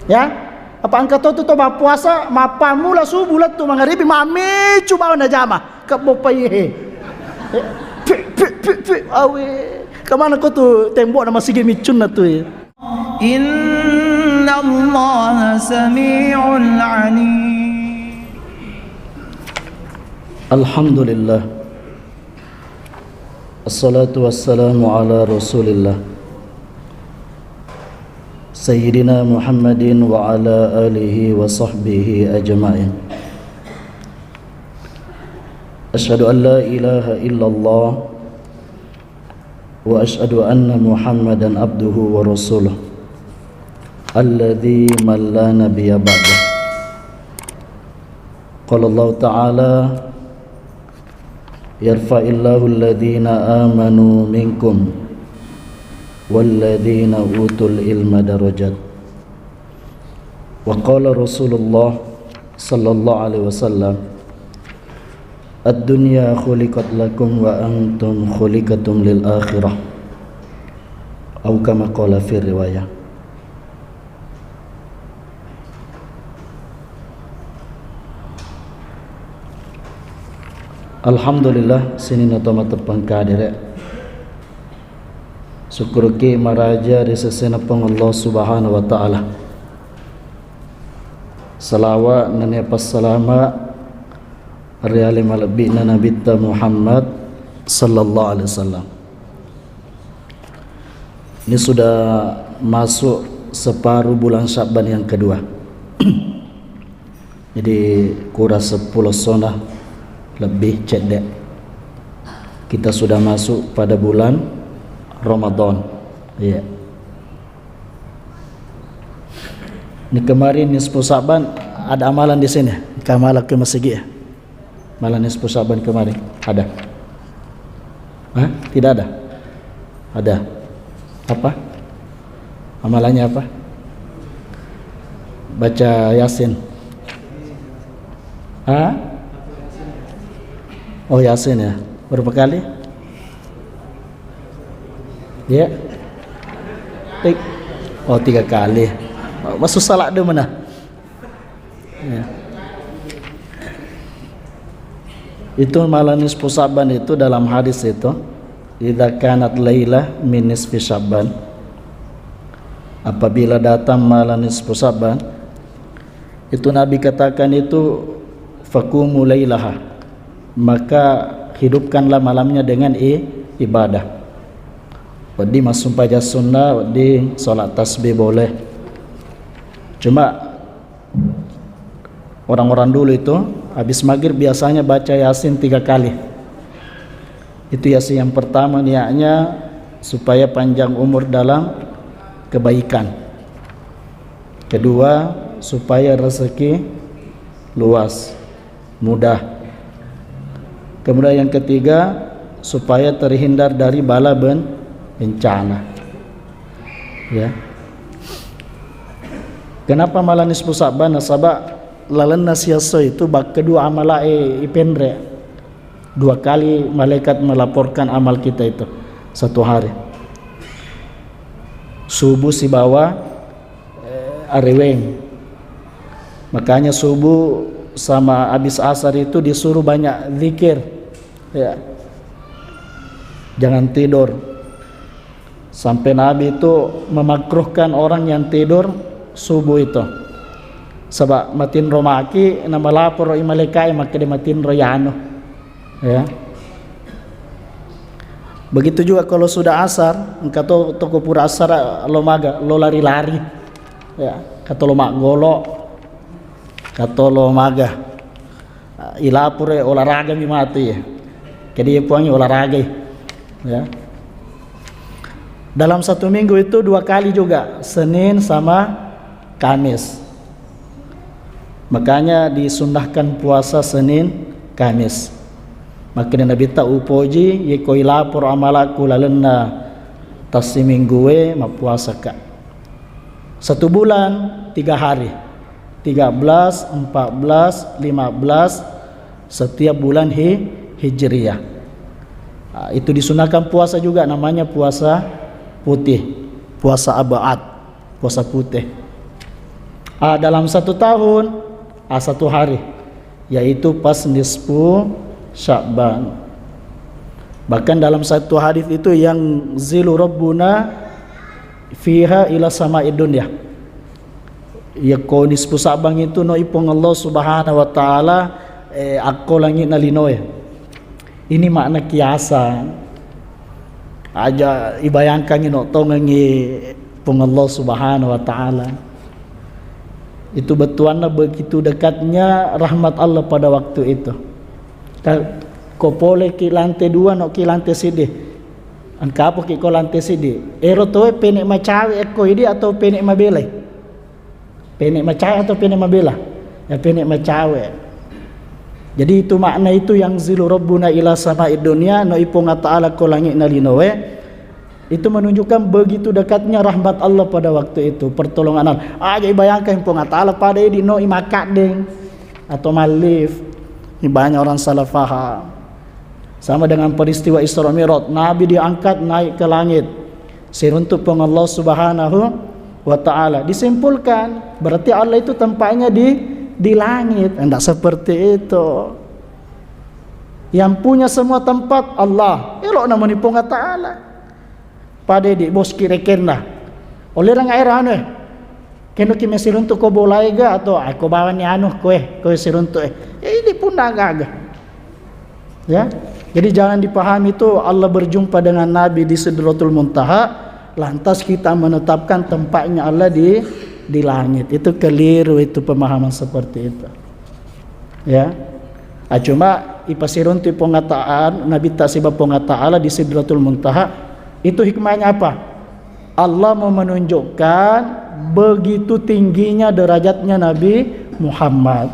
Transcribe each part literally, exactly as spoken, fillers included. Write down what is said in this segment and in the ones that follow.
Ya, apa engka to tu to mappuasa, mappammula subuh lettu mangaribi, mammecu bawang najama, kebbo paihe. Pi, pi, pi, pi, awe. Kemana ko tu tembok na masigi miccunna tu, ya? Innallaha sami'un alim. Alhamdulillah. Assalatu wassalamu ala Rasulillah, Sayyidina Muhammadin wa ala alihi wa sahbihi ajma'in. Asyhadu an la ilaha illallah wa asyhadu anna Muhammadan abduhu wa rasuluh, alladzi man la nabiyya ba'dah. Qala Allah Ta'ala, "Yarfa'illahu alladhina amanu minkum walladhina utul ilma darajat." Wa qala Rasulullah sallallahu alaihi wasallam, "Ad-dunya khuliqat lakum wa antum khuliqatum lil akhirah." Au kama qala fi riwayah. Alhamdulillah, sininna to mateppang kadere. Sukkuruki maraja ri sesena Puang Allah Subhanahu wa Ta'ala. Salawa nennia passalama ri ale malebbi'na Nabitta Muhammad sallallahu alaihi wasallam. Ini sudah masuk separuh bulan Sya'ban yang kedua. Jadi kurang sepuluh sona lebih cedde. Kita sudah masuk pada bulan Ramadan. Iya. Ini kemarin nisfu Sya'ban ada amalan di sini. Kamala ke masigi ya. Malam nisfu Sya'ban kemarin ada? Hah? Tidak ada? Ada. Apa? Amalannya apa? Baca Yasin. Hah? Oh, Yasin ya. Berapa kali? Ya. Tik. Oh, tiga kali. Masuk salah deh mana? Ya. Itu malam nisfu Sya'ban itu dalam hadis itu, "Idza kanat lailah min nisfi Sya'ban." Apabila datang malam nisfu Sya'ban, itu Nabi katakan itu, "Faqumu lailaha." Maka hidupkanlah malamnya dengan i-, ibadah. Wedding massumpajang sunnah, wedding salat tasbih boleh. Cuma orang-orang dulu itu habis maghrib biasanya baca Yasin tiga kali. Itu Yasin yang pertama niatnya supaya panjang umur dalam kebaikan. Kedua, supaya rezeki luas, mudah. Kemudian yang ketiga, supaya terhindar dari bala ben-, bencana. Ya. Kenapa malam nisfu Sya'ban? Nasaba lalenna siesso itu bakka dua amala e ipenre. Dua kali malaikat melaporkan amal kita itu satu hari. Subuh sibawa, eh, areweng. Makanya subuh sama habis asar itu disuruh banyak zikir. Ya. Jangan tidur. Sampai Nabi itu memakruhkan orang yang tidur subuh itu. Sebab matinro maki, na melapor i malaikat, maka dia matinro yano. Ya. Begitu juga kalau sudah asar, engka to toko pura asar lo maga, lo lari-lari. Ya, kato lo maggolo, kato lo maga. Ilapure olahraga mi mati. Jadi ya puangi olahraga. Ya. Dalam satu minggu itu dua kali juga, Senin sama Kamis. Makanya disunnahkan puasa Senin, Kamis. Makanya Nabi ta upoji, yeko ilapor amalaku lalenna tassiminggue, mappuasaka. Satu bulan, tiga hari. Tiga belas, empat belas, lima belas, setiap bulan hi-, Hijriah. Ah, itu disunahkan puasa juga, namanya puasa putih, puasa ab'ad, puasa putih. Ah, dalam satu tahun, ah, satu hari, yaitu pas nisfu Sya'ban. Bahkan dalam satu hadis itu, "Yanzilu Rabbuna fiha ila sama'id dunya." Yakko nisfu Sya'ban itu, no ipong Allah Subhanahu wa Ta'ala, eh, akko langi'na linoe. Ini makna kiasan. Aja ibayangkangngi no tongengngi Puang Allah Subhanahu wa Ta'ala. Itu bettuanna begitu dekatnya rahmat Allah pada waktu itu. Ka-, ko pole ki lante dua, no ki lante sidi. Engkapo ki ko lante sidi. Ero toe pene macawe ekko idi atau pene mabelai? Pene macawe atau pene mabela? Ya, pene macawe. Jadi itu makna itu, "Yanzilu Rabbuna ila sama'id dunya", no ipong Ta'ala ko langi'na linoe. Itu menunjukkan begitu dekatnya rahmat Allah pada waktu itu, pertolongan Allah. Aja ibayangkan Puang Ta'ala pada idi no imakadeng atau malif. Ini banyak orang salah faham. Sama dengan peristiwa Isra Mi'raj, Nabi diangkat naik ke langit. Siruntuk Puang Allah Subhanahu wa Ta'ala. Disimpulkan, berarti Allah itu tempatnya di di langit. Tidak seperti itu. Yang punya semua tempat Allah. Elok namanya Puang Ta'ala. Pada di bos kira-kira. Oleh orang air anu, eh. Kendo ki mesiruntuk ko bolai ga atau, ah, ko bawani anu koe, koe siruntuk, eh. Ya, ini pun gaga. Ya. Jadi jangan dipahami itu Allah berjumpa dengan Nabi di Sidratul Muntaha, lantas kita menetapkan tempatnya Allah di di langit. Itu keliru, itu pemahaman seperti itu. Ya. Ah, cuma ipasiruntu Puang Ta'ala, Nabi ta siba Puang Ta'ala di Sidratul Muntaha. Itu hikmahnya apa? Allah mau menunjukkan begitu tingginya derajatnya Nabi Muhammad.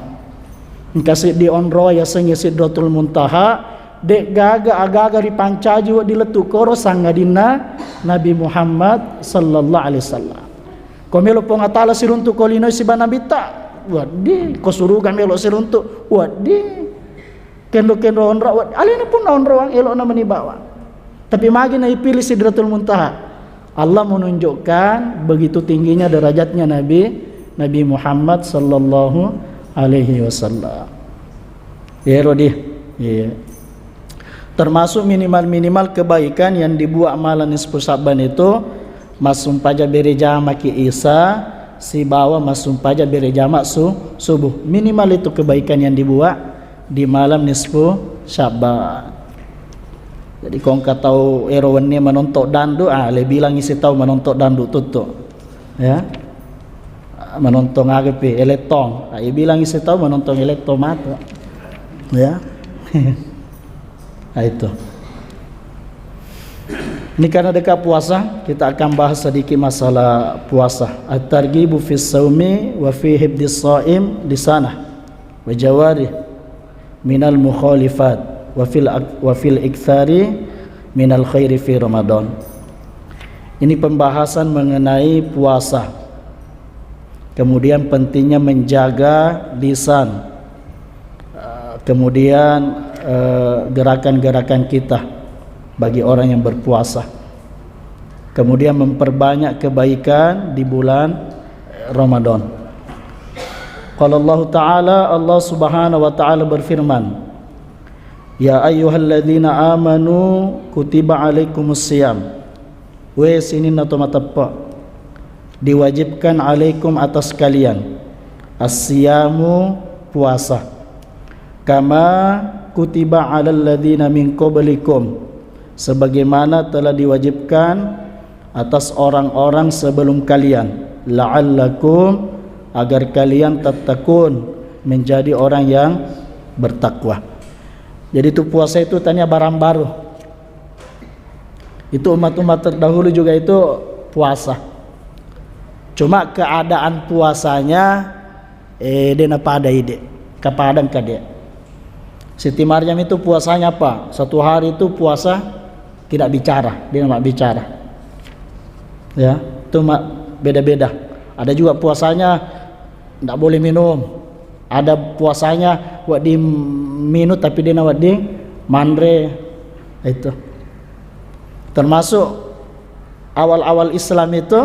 Engka seddi onro yasengnge Sidratul Muntaha, de gaga agaga ripancaji wedding lettu koro sangadinna Nabi Muhammad sallallahu alaihi wasallam. Ko melo Puang Ta'ala siruntu ko lino siba Nabitta, wedding. Ko suruga melo siruntu, wedding. Kenro-kenro onro, wedding. Alena pun onroang, elokna meni bawang. Tapi magi na ipilih Sidratul Muntaha. Allah menunjukkan begitu tingginya derajatnya Nabi Nabi Muhammad sallallahu alaihi wasallam. Ero di, iya. Termasuk minimal-minimal kebaikan yang dibuat malam nisfu Sya'ban itu, massumpaja bere jama ki Isa, sibawa massumpaja bere jama su-, subuh. Minimal itu kebaikan yang dibuat di malam nisfu Sya'ban. Jadi, ko engka tau ero wenni menonton dandu, ah, le bilang isi tau menonton dandu tuttu. Ya. Menonton aga pi, elektong. Ah, iya bilang isi tau menonton elektong mata. Ya. Nah, itu. Ini karena dekat puasa, kita akan bahas sedikit masalah puasa. At-targhibu fis saumi wa fi hibdis shaim lisanah wa jawarih minal mukhalifat wa fil ak-, wa fil iktsari minal khairi fi Ramadan. Ini pembahasan mengenai puasa. Kemudian pentingnya menjaga lisan. Eh, kemudian, eh, gerakan-gerakan kita bagi orang yang berpuasa. Kemudian memperbanyak kebaikan di bulan Ramadan. Qala Allahu Ta'ala, Allah Subhanahu wa Ta'ala berfirman, "Ya ayyuhalladzina amanu kutiba alaikumus siyam." We sininna to mateppe, diwajibkan alaikum, atas kalian, as-siyamu, puasa, kama kutiba alal ladzina min qablikum, sebagaimana telah diwajibkan atas orang-orang sebelum kalian, la'allakum, agar kalian tattaqun, menjadi orang yang bertakwa. Jadi itu puasa itu tania barang baru. Itu umat-umat terdahulu juga itu puasa. Cuma keadaan puasanya, eh, de' napada ide. Kapadang kade. Siti Maryam itu puasanya apa? Satu hari itu puasa tidak bicara, de' namabicara. Ya, itu ma-, beda-beda. Ada juga puasanya ndak boleh minum. Ada puasanya wedding minum tapi de' nawedding manre. Itu. Termasuk awal-awal Islam itu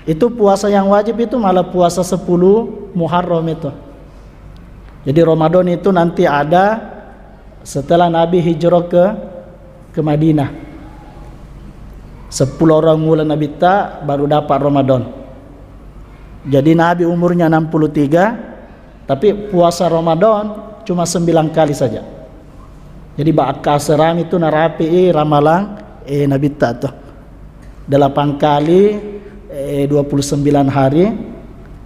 Itu puasa yang wajib itu malah puasa sepuluh Muharram itu. Jadi Ramadan itu nanti ada setelah Nabi hijrah ke ke Madinah. Sepuluh orang mula Nabi ta baru dapat Ramadan. Jadi Nabi umurnya enam puluh tiga, tapi puasa Ramadan cuma sembilan kali saja. Jadi ba'akka serami tu narapi i ramalang eh, Nabi ta tu. Delapan kali eh, dua puluh sembilan hari,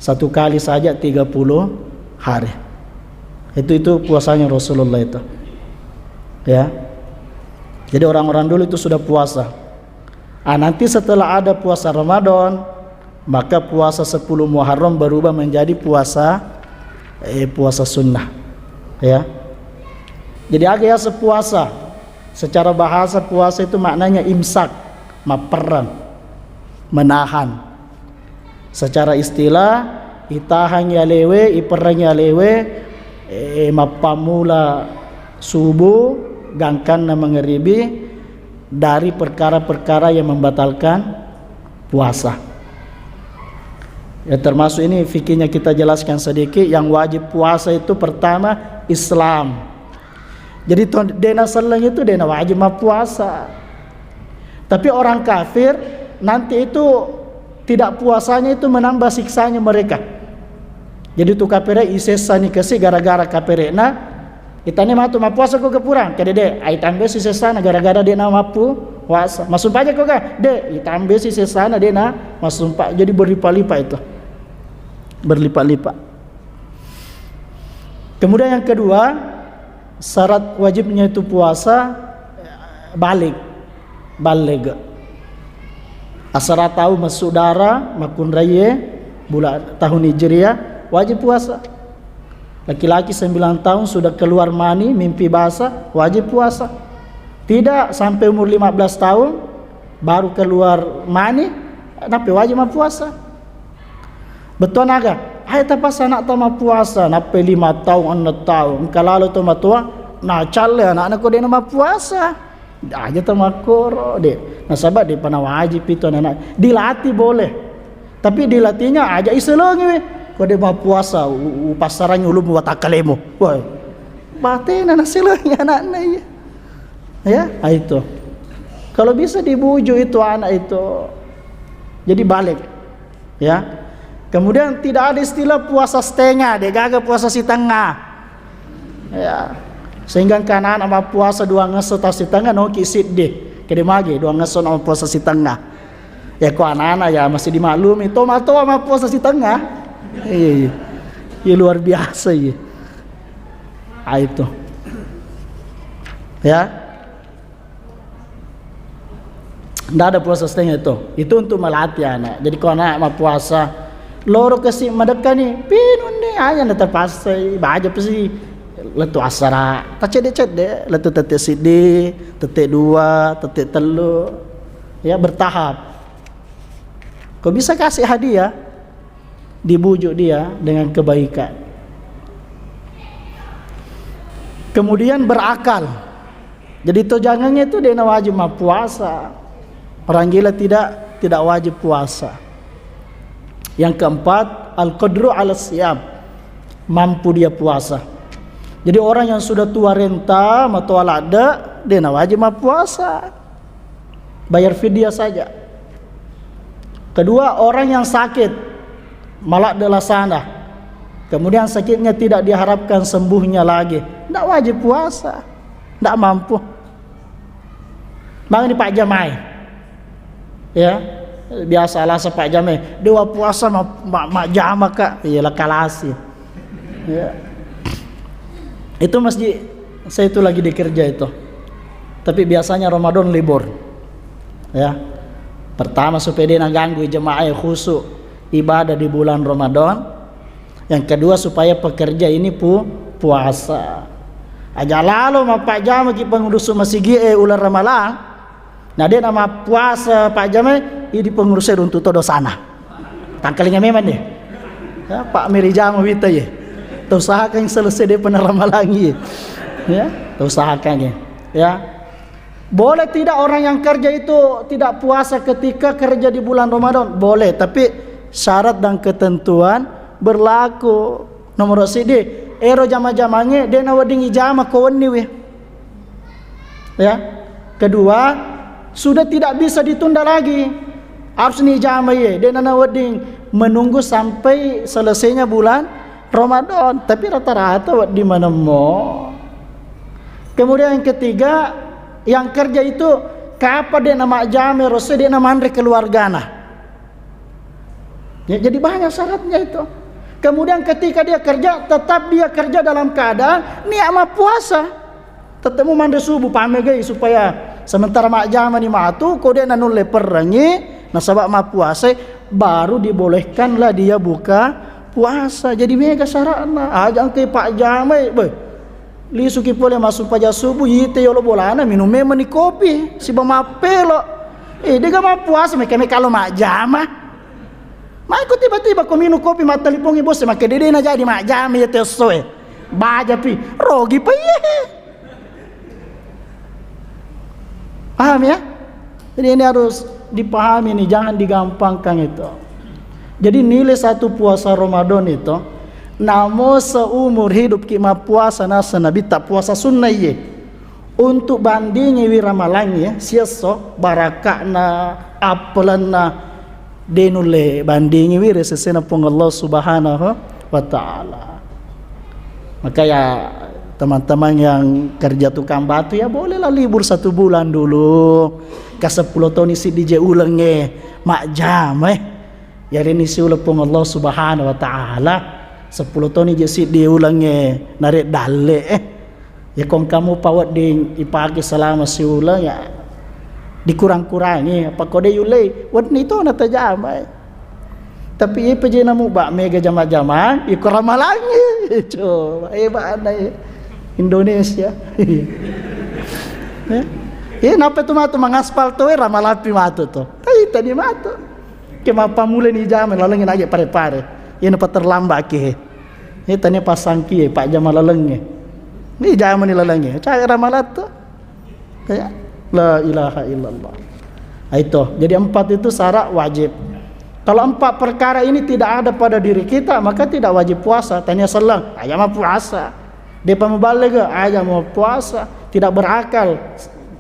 satu kali saja tiga puluh hari. Itu itu puasanya Rasulullah itu. Ya. Jadi orang-orang dulu itu sudah puasa. Ah, nanti setelah ada puasa Ramadan, maka puasa sepuluh Muharram berubah menjadi puasa eh, puasa sunnah. Ya. Jadi aga ya sepuasa. Secara bahasa puasa itu maknanya imsak, maperrang, menahan. Secara istilah, itahangngi alewe, iperrangngi alewe, eh, mappammula subuh, gangkanna mangeribi, dari perkara-perkara yang membatalkan puasa. Ya, termasuk ini fikihnya kita jelaskan sedikit, yang wajib puasa itu pertama Islam. Jadi to-, dena selleng itu dena wajib mappuasa. Tapi orang kafir nanti itu tidak puasanya itu menambah siksanya mereka. Jadi tu kapere isessani kasi gara-gara kaperena, itani matu mappuasa ko gapura? Kede de, ai tambe si sessana gara-gara dena mappuasa. Masumpa aja ko ga? De, itambe si sessana dena masumpa. Jadi berlipat-lipat itu. Berlipat-lipat. Kemudian yang kedua, syarat wajibnya itu puasa, balik, balik. Asara tahu masuk darah, makunraie, bulan tahun Hijriah, wajib puasa. Laki-laki sembilan tahun sudah keluar mani, mimpi basah, wajib puasa. Tidak sampai umur lima belas tahun, baru keluar mani, tapi wajib puasa. Bettuanna aga? Ae tapasang anakta mappuasa, nappai lima taung, enneng taung, engka lalo to matoa, nacalle anakna ko de'na mappuasa. Aja to makkoro, de'. Nasaba de'pa nawajib itu anak-anak. Dilatih boleh. Tapi dilatihnya aja iselengi we. Ko de' mappuasa, u-, u-, upassarangi ulummu watakkalemu. Wah. Batena naselengi anakna iya. Ya, ah, itu. Kalau bisa dibujuk itu anak itu. Jadi balik. Ya. Kemudian tidak ada istilah puasa setengah, de' gaga puasa setengah. Ya. Sehingga engka anak-anak mappuasa dua ngesso tau setengah, noki siddi. Kede magi dua ngesso na mappuasa setengah. Ya, ko anak-anak ya masih dimaklumi, to matoa mappuasa setengah. Iya, iya. Iya, luar biasa, iya. Ah, itu. Ya. Ndak ada puasa setengah itu. Itu untuk melatih anak. Jadi kalau anak mau puasa, loro kasi madekka ni, pinunni aja na terpaksa, baja pasti letu asara. Tak cedek-cedek, letu tetek sidi, tetek dua, tetek telu. Ya, bertahap. Kau bisa kasih hadiah, dibujuk dia dengan kebaikan. Kemudian berakal. Jadi tojangengnya itu dia wajib mah puasa. Orang gila tidak tidak wajib puasa. Yang keempat, al-qadru ala siyam. Mampu dia puasa. Jadi orang yang sudah tua renta, matoa ladde, dia wajib mah puasa. Bayar fidyah saja. Kedua, orang yang sakit, maladde lasana. Kemudian sakitnya tidak diharapkan sembuhnya lagi. Tidak wajib puasa. Tidak mampu. Mangani Pak Jamai. Ya, biasa alasan Pak Jamai. Dewa puasa ma, ma, ma jama, Kak. Iya, la kalasi. Ya. Itu masjid saya itu lagi dikerja itu. Tapi biasanya Ramadan libur. Ya. Pertama supaya dia naganggu jemaah yang khusyuk ibadah di bulan Ramadan. Yang kedua supaya pekerja ini pu, puasa. Aja lalo mappajama ki pengurus masigi e ular ramalang. Na de' namappuasa pajama, idi pengurusnya runtu to dosana. Tangkalinga memang deh. Ya, Pak Meri jama wita ye. Tausahakan selesai dia pernah ramalangi. Ya, tausahakan ya. Ya. Boleh tidak orang yang kerja itu tidak puasa ketika kerja di bulan Ramadan? Boleh, tapi Syarat dan ketentuan berlaku. Nomor siddi, ero jama-jamangnge de' nawedding ijama ko wenniwi. Ya. Kedua, sudah tidak bisa ditunda lagi. Harus nijama iye, de' nawedding menunggu sampai selesainya bulan Ramadan. Tapi rata-rata wedding manemmo. Kemudian yang ketiga, yang kerja itu kapan de' namajjama, ero esso de' namanre keluargana. Ya, jadi banyak syaratnya itu. Kemudian ketika dia kerja, tetap dia kerja dalam keadaan niat mappuasa. Tetap mu manre subuh, pamegai supaya sementara majjamani matu, ko de' nanulle perrengi, nasaba mappuasa, baru dibolehkanlah dia buka puasa. Jadi mega syaratna. Aja engka pajjamai, beh. Lisuki pole massumpajang subuh, ite yolo bolana, minum memang ni kopi, siba mappelo. Eh, de' ga mappuasa, meka-meka lo majjama. Maiko tiba-tiba ko minum kopi, mattelepongi bos, makkeda de' na jadi majjama iya te essoe. Bajapi, rogi pa iye. Paham ya? Jadi ini harus dipahami nih, jangan digampangkan itu. Jadi nilai satu puasa Ramadan itu, namo seumur hidup ki mappuasa nasa Nabi tak puasa sunnah iye. Untuk bandingi wi ramalangnge, siesso, baraka'na, appelenna, de' nulle bandingi wi ri sesena Puang Allah Subhanahu wa Ta'ala. Maka ya, teman-teman yang kerja tukang batu, ya bolehlah libur satu bulan dulu. Ka seppulo toni siddi je ulengnge majjama, eh. Yarini siuleng Puang Allah Subhanahu wa Ta'ala, seppulo toni je siddi ulengnge nare dalle, eh. Ya kong kamu pa wedding ipake selama siuleng, ya dikurang-kurangi. Apa ko de' yullei, wenni to na tajama, eh. Tapi iye pe je namu ba mega jama-jama, iko ramalangnge. Coba, hebatna, eh. Indonesia. Eh? Eh, napa tu matu mangaspal to, eh, ramalampi matu to. Tapi tadi matu. Ke mappammulani jama lalengnge naje pare-pare. Iyana pa terlambat ki he. He, tania pasangki e, pajama lalengnge. Ni jamani lalengnge. Cara malatto. Ya. La ilaha illallah. Nah, itu. Jadi empat itu syarat wajib. Kalau empat perkara ini tidak ada pada diri kita, maka tidak wajib puasa. Tania selleng, aja mau puasa. Depa muballigh, aja mau puasa. Tidak berakal,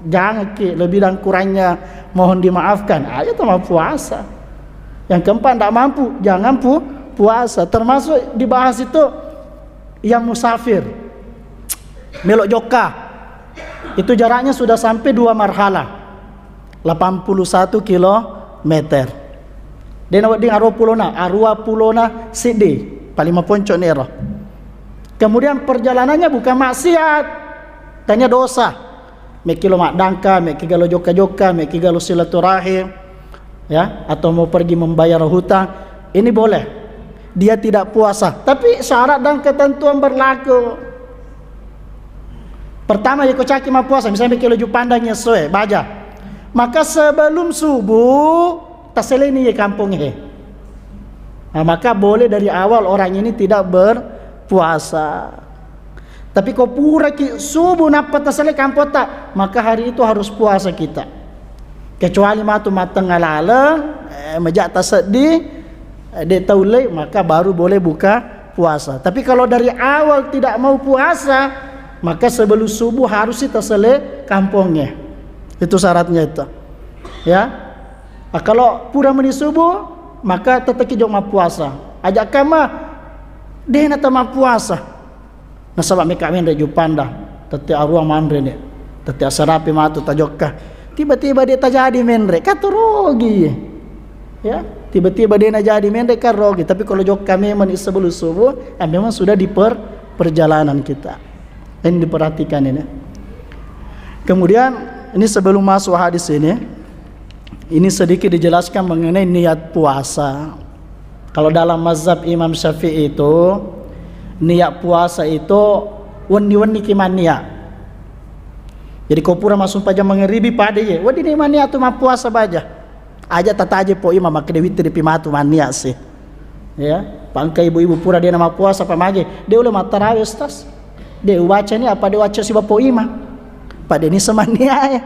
jangan ki, lebih dan kurangnya mohon dimaafkan. Aja tuh mau puasa. Yang keempat, ndak mampu, jangan pu-, puasa. Termasuk dibahas itu yang musafir, melok jokka. Itu jaraknya sudah sampai dua marhala, delapan puluh satu kilometer. Dena wedding arua pulona, arua pulona siddi, paling maponco nero. Kemudian perjalanannya bukan maksiat, tanya dosa. Mekki lo maddangka, mekki galo jokka-jokka, mekki galo silaturahim, ya, atau mau pergi membayar hutang, ini boleh. Dia tidak puasa, tapi syarat dan ketentuan berlaku. Pertama, ya, ko caki mau puasa, misalnya mekki lo Jupandang ya soe, baja. Maka sebelum subuh, taseleni ya kampung he. Nah, maka boleh dari awal orang ini tidak berpuasa. Tapi ko puraki subuh nappa tasele kampotta, maka hari itu harus puasa kita. Kecuali matu mattengnga laleng, eh, maja taseddi, eh, de taulle, maka baru boleh buka puasa. Tapi kalau dari awal tidak mau puasa, maka sebelum subuh harus kita sele kampungnya. Itu syaratnya itu. Ya. Ah, kalau pura meni subuh, maka teteki jok mappuasa. Aja kama, dena ta mappuasa. Nasaba meka menre Jupanda, tette arua manre ne, tette asarapi matu tajokka. Tiba-tiba de tajadi menre, katu rogi. Ya, tiba-tiba de najadi menre, kan rogi. Tapi kalau jokka memang sebelum subuh, ya memang sudah di per-, perjalanan kita. Ini diperhatikan ini. Kemudian, ini sebelum masuk hadis ini, ini sedikit dijelaskan mengenai niat puasa. Kalau dalam mazhab Imam Syafi'i itu, niat puasa itu wenni-wenni ki manniat. Jadi, ko pura massumpajang mangeribi pada ye, wedding ni manniat tu mappuasa baja. Aja tataje po imam, makkeda witri pi matu manniat si. Ya, pangka ibu-ibu pura de namappuasa pa mage, de ulle mattarawe, Ustaz. De ubaca ni apa de waca si bapo imam. Pada ni semanniat ya.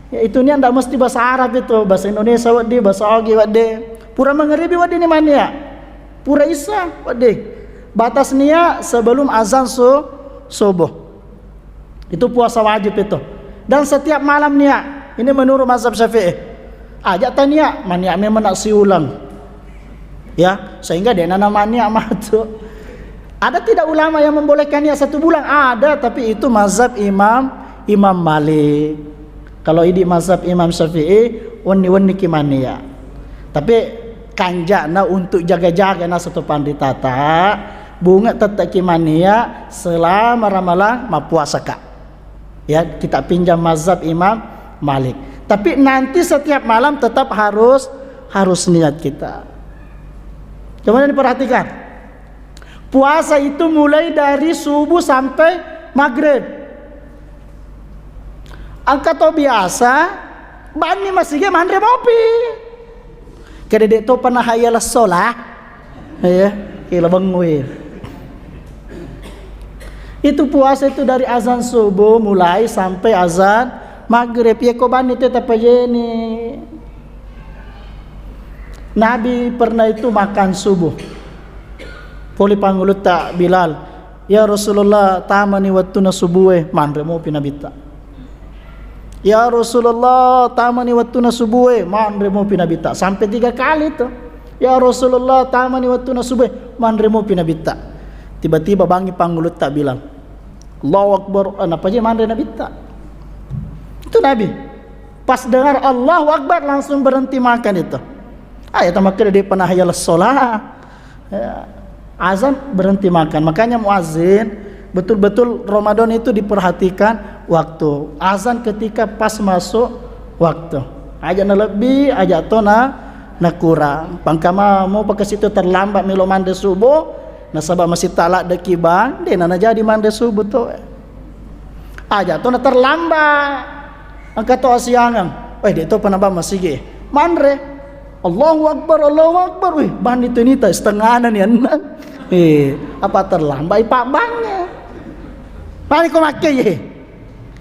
Ya, itu ni ndak mesti bahasa Arab itu, bahasa Indonesia wedding, bahasa Ogi wedding. Pura mangaribi wedding ni mannia. Pura isya wedding. Batas niat sebelum azan su-, subuh. Itu puasa wajib itu. Dan setiap malam niat. Ini menurut mazhab Syafi'i. Aja tania, mannia memang nak siulang. Ya, sehingga dia nana mannia matu. Ada tidak ulama yang membolehkan niat satu bulan? Ada, tapi itu mazhab Imam Imam Malik. Kalau idi mazhab Imam Syafi'i, wenni-wenni ki mannia. Tapi kanjana untuk jaga-jaga nasatu panritata, bunga tetap ki mannia selama Ramalang mappuasa ka. Ya, kita pinjam mazhab Imam Malik. Tapi nanti setiap malam tetap harus harus niat kita. Coba diperhatikan. Puasa itu mulai dari subuh sampai maghrib. Engka to biasa, banni masigi manre mopi. Kede de to pernah hayya lassola. Iya, kila bengui. Itu puasa itu dari azan subuh mulai sampai azan maghrib. Ya ko banni te tapajeni. Nabi pernah itu makan subuh. Poli pangulutta Bilal, "Ya Rasulullah, tamani wettuna subuh e." Manre mopi Nabitta. "Ya Rasulullah, tamani wettuna subuh e." Manre mopi Nabitta. Sampai tiga kali itu. "Ya Rasulullah, tamani wettuna subuh e." Manre mopi Nabitta. Tiba-tiba bangi pangulutta Bilal. "Allahu Akbar." Eh, napa je manre Nabitta. Itu Nabi. Pas dengar Allahu Akbar, langsung berhenti makan itu. Ayat makkeda de pernah hayya lassola. Ya, azan berhenti makan. Makanya muazin betul-betul Ramadan itu diperhatikan waktu. Azan ketika pas masuk waktu. Aja na lebih, aja to na kurang. Pangkama mo pakasitu terlambat melo manre subuh, nasaba masih talak deki bang, de na jadi manre subuh to. Aja to na terlambat. Engka to asiangang. Weh, de to pernah bang masigi. Manre. Allahu Akbar, Allahu Akbar. Wih, bani tenita setengahna ni ennang. Eh, apa terlambat ipak bangnya. Pani ko makke ye.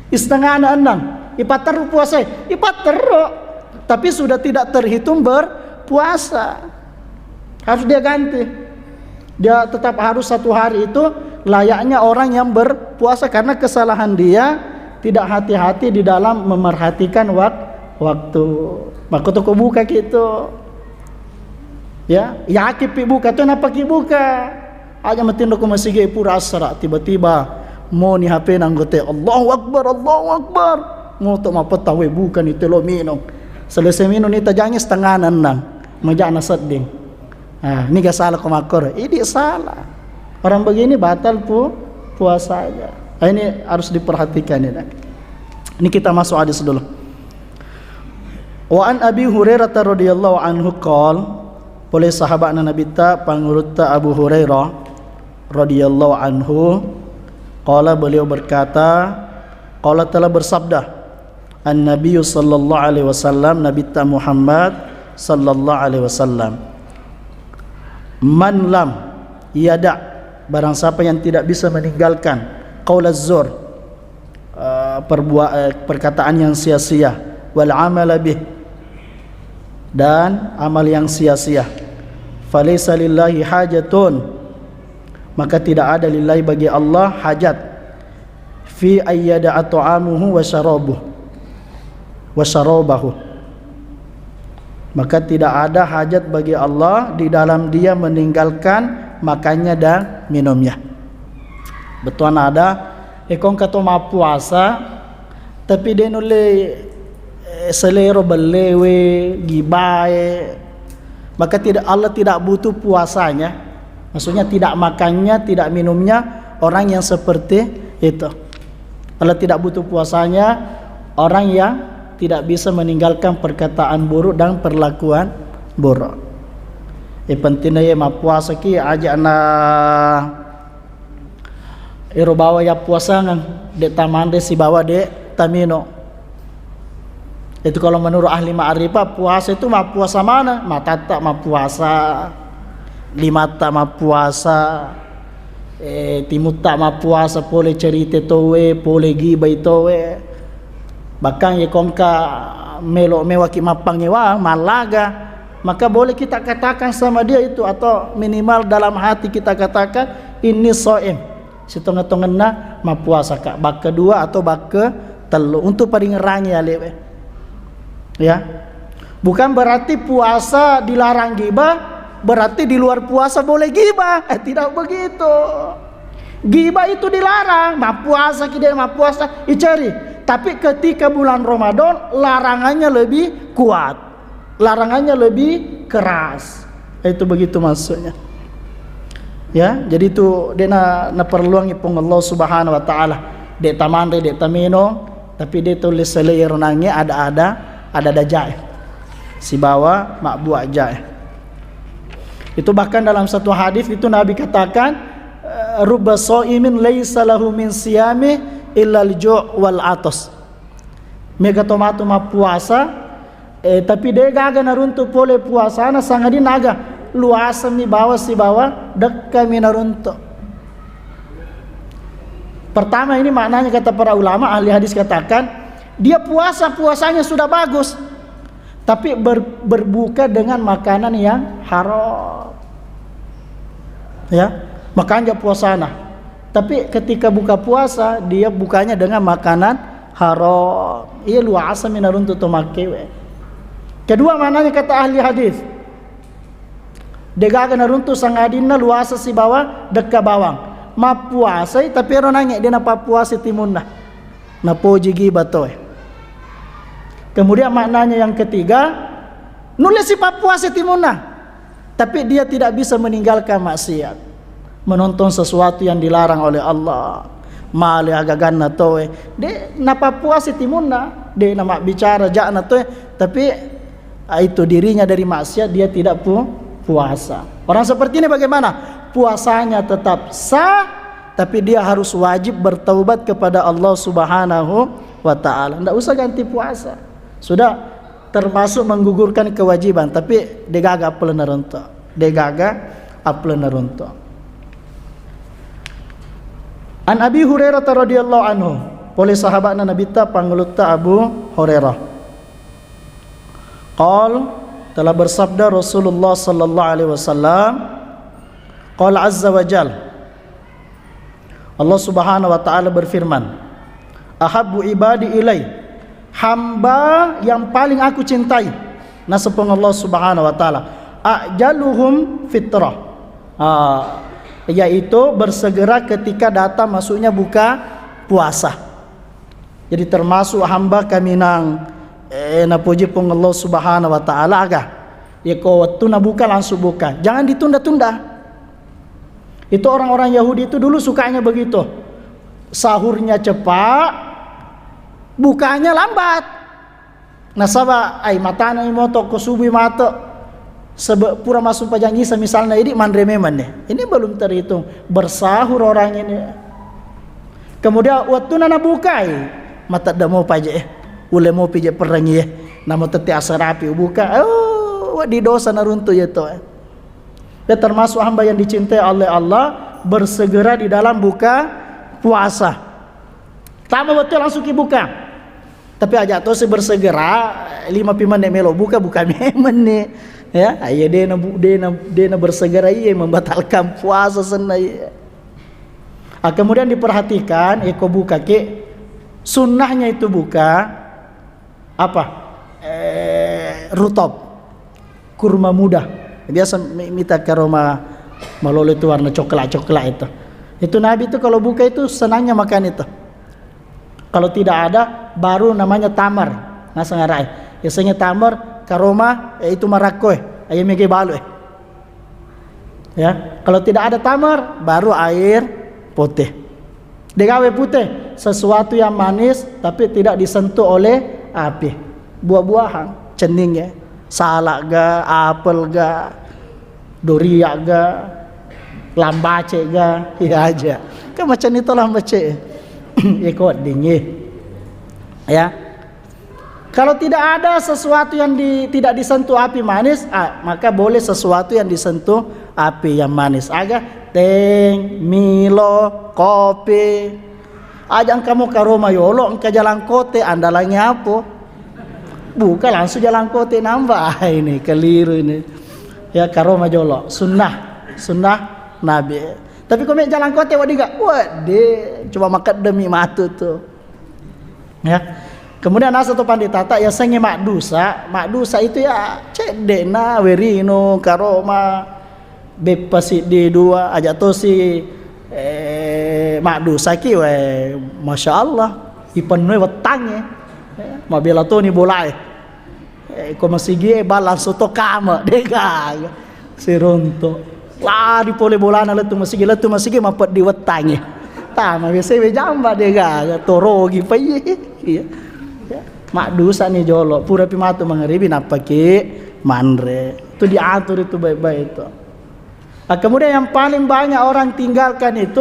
Setengahna ennang. Ipaterru puasa. Ipaterru. Tapi sudah tidak terhitung berpuasa. Harus dia ganti. Dia tetap harus satu hari itu layaknya orang yang berpuasa karena kesalahan dia tidak hati-hati di dalam memerhatikan wak-, waktu. Maka toko buka gitu. Ya, yakin pi buka tu napa ki buka? Aja matinro ko masigi pura asara tiba-tiba moni H P na anggote, "Allahu Akbar, Allahu Akbar." Moto mapetta, "We, buka ni telo minum." Selesai minum ni tajangi setengah nennang. Majana sedding. Ah, ini gak salah ko makkoro. Ini salah. Orang begini batal pu-, puasanya. Ah, ini harus diperhatikan ini. Ini kita masuk hadis dulu. Wa an Abi Hurairah radhiyallahu anhu qol, pole sahabatna Nabitta pangulutta Abu Hurairah radhiyallahu anhu, qala, beliau berkata, qala, telah bersabda An-Nabi sallallahu alaihi wasallam, Nabitta Muhammad sallallahu alaihi wasallam, "Man lam yada," barang siapa yang tidak bisa meninggalkan, "qaulaz zur," eh, perbua-, eh, perkataan yang sia-sia, "wal amala bih," dan amal yang sia-sia, "falaysa lillahi hajatun," maka tidak ada lillahi bagi Allah hajat, "fi ayyada ta'amuhu wa syarabuh, wa syarabahu." Maka tidak ada hajat bagi Allah di dalam dia meninggalkan makannya dan minumnya. Betulan ada, eh, kongka to mappuasa, tapi de nulle, eh, selero bellewe, gibae, maka tidak, Allah tidak butuh puasanya. Maksudnya tidak makannya, tidak minumnya orang yang seperti itu. Allah tidak butuh puasanya orang yang tidak bisa meninggalkan perkataan buruk dan perlakuan buruk. Eh, pentingna ye mappuasa ki aja na ero bawa ya puasangeng, de tamanre sibawa de tamino. Itu kalau menurut ahli ma'rifah, puasa itu mappuasa mana? Matatta mappuasa, limatta mappuasa, eh, timutta mappuasa, pole cerita towe, pole gibai towe. Bahkan ye kongka melo mewaki mappangewa, mallaga. Maka boleh kita katakan sama dia itu, atau minimal dalam hati kita katakan, "Ini soim." Sitonge-tongenna mappuasa ka. Bakke dua atau bakke tellu. Untuk paringerangi alewe. Ya. Bukan berarti puasa dilarang gibah, berarti di luar puasa boleh gibah. Eh, tidak begitu. Gibah itu dilarang. Mappuasa ki de, mappuasa. Icari. Tapi ketika bulan Ramadan, larangannya lebih kuat. Larangannya lebih keras. Itu begitu maksudnya. Ya, jadi itu de na, naperluangi Puang Allah Subhanahu wa Ta'ala. De tamanre, de tameno, tapi de tulis selei ronange ada-ada, ada-ada jae. Sibawa mabbuat jae. Itu bahkan dalam satu hadis itu Nabi katakan, eh, "Rubba soimin laisa lahu min siyami illal ju' wal atas." Mega tomatu mappuasa, eh, tapi de gaga naruntu pole puasana, sangadin aga luasami bawa sibawa dekkami naruntu. Pertama, ini maknanya kata para ulama, ahli hadis katakan, dia puasa, puasanya sudah bagus, tapi ber-, berbuka dengan makanan yang haram. Ya, makanja puasana. Tapi ketika buka puasa, dia bukanya dengan makanan haram. Iya, luasami naruntu to makkewe. Kedua, maknanya kata ahli hadis, de gaga naruntu sangadinna luasa sibawa dekka bawang. Mappuasai, tapi ero nange de napappuasai timunna. Napoji giba toe. Kemudian maknanya yang ketiga, nulle sipappuasai timunna. Tapi dia tidak bisa meninggalkan maksiat. Menonton sesuatu yang dilarang oleh Allah. Male agaganna toe. De napappuasai timunna. De namabbicara ja'na toe. Tapi, ah, itu dirinya dari maksiat, dia tidak pu-, puasa. Orang seperti ini bagaimana? Puasanya tetap sah, tapi dia harus wajib bertaubat kepada Allah Subhanahu wa Ta'ala. Ndak usah ganti puasa. Sudah termasuk menggugurkan kewajiban, tapi de gaga apel naruntu. De gaga apel naruntu. An Abi Hurairah radhiyallahu anhu, pole sahabatna Nabitta, pangulutta Abu Hurairah. Qal, telah bersabda Rasulullah sallallahu alaihi wasallam, qala azza wa jal, Allah Subhanahu wa Ta'ala berfirman, "Ahabbu ibadi ilai," hamba yang paling aku cintai, naseng Puang Allah Subhanahu wa Ta'ala, "ajaluhum fitrah." Ah, yaitu bersegera ketika datang masuknya buka puasa. Jadi termasuk hamba kaminang, eh, napoji Puang Allah Subhanahu wa Ta'ala aga. Ya ko wettu nabuka langsung buka. Jangan ditunda-tunda. Itu orang-orang Yahudi itu dulu sukanya begitu. Sahurnya cepat, bukanya lambat. Nasaba ai matana moto ko subuh mate. Sebe pura masuk pajang isa misalnya, ini manre memang nih. Ini belum terhitung bersahur orang ini. Kemudian waktu nana bukai, mata demo paje eh. Ule mau pije perangi eh. Namo tette asarapi buka. Oh, di dosa naruntu ya to eh. Ya, termasuk hamba yang dicintai oleh Allah, bersegera di dalam buka puasa. Tama betul langsung ki buka. Tapi aja to si bersegera, lima pi menit melo buka, buka memang nih. Ya, ayo dena bu-, dena, dena bersegera iya membatalkan puasa senna iya. Ah, kemudian diperhatikan, iko buka ke, sunnahnya itu buka, apa? Eh, rutob, kurma muda. Biasa mi-, mita ke aroma malolo itu warna coklat-coklat itu. Itu Nabi itu kalau buka itu senangnya makan itu. Kalau tidak ada, baru namanya tamar. Naseng arai. Biasanya tamar, karoma, eh, itu marakko eh. Ayo mege balu eh. Ya, kalau tidak ada tamar, baru air putih. Degawe putih, sesuatu yang manis tapi tidak disentuh oleh api. Buah-buahan, cenning ya, salak ga, apel ga, duriak ga, lambace ga, ya aja. Kan macam itu lambace. Ikut dingin. Ya. Kalau tidak ada sesuatu yang di-, tidak disentuh api manis, ah, maka boleh sesuatu yang disentuh api yang manis. Aga teng, milo, kopi. Aja engka mo karoma yolo, engka jalan kote, andalangi apa? Buka langsung jalan kote nambah. Ah, ini keliru ini. Ya, karoma jolo. Sunnah. Sunnah Nabi. Tapi ko me jalan kote wedding ga? Wedding. Cuma makeddemi matu tu. Ya. Kemudian asa to panditata ya sengi maddusa. Maddusa itu ya cedde na werino karoma. Beppa siddi dua, aja tosi, eh, maddusaki, we, Masya Allah, ipennoi wettangnge. Eh, mabela toni bolae. Eh, ko masigie, bal langsung to kame, degaga. Sironto. Lari pole bolana lettu masigi, lettu masigi mapeddi wettangnge. Tama biasa we jamba, degaga. Torogi pa iye. Iya. Ya. Maddusa ni jolo, pura pi matu mangaribi, nappaki manre. Itu diatur itu baik-baik itu. Ah, kemudian yang paling banyak orang tinggalkan itu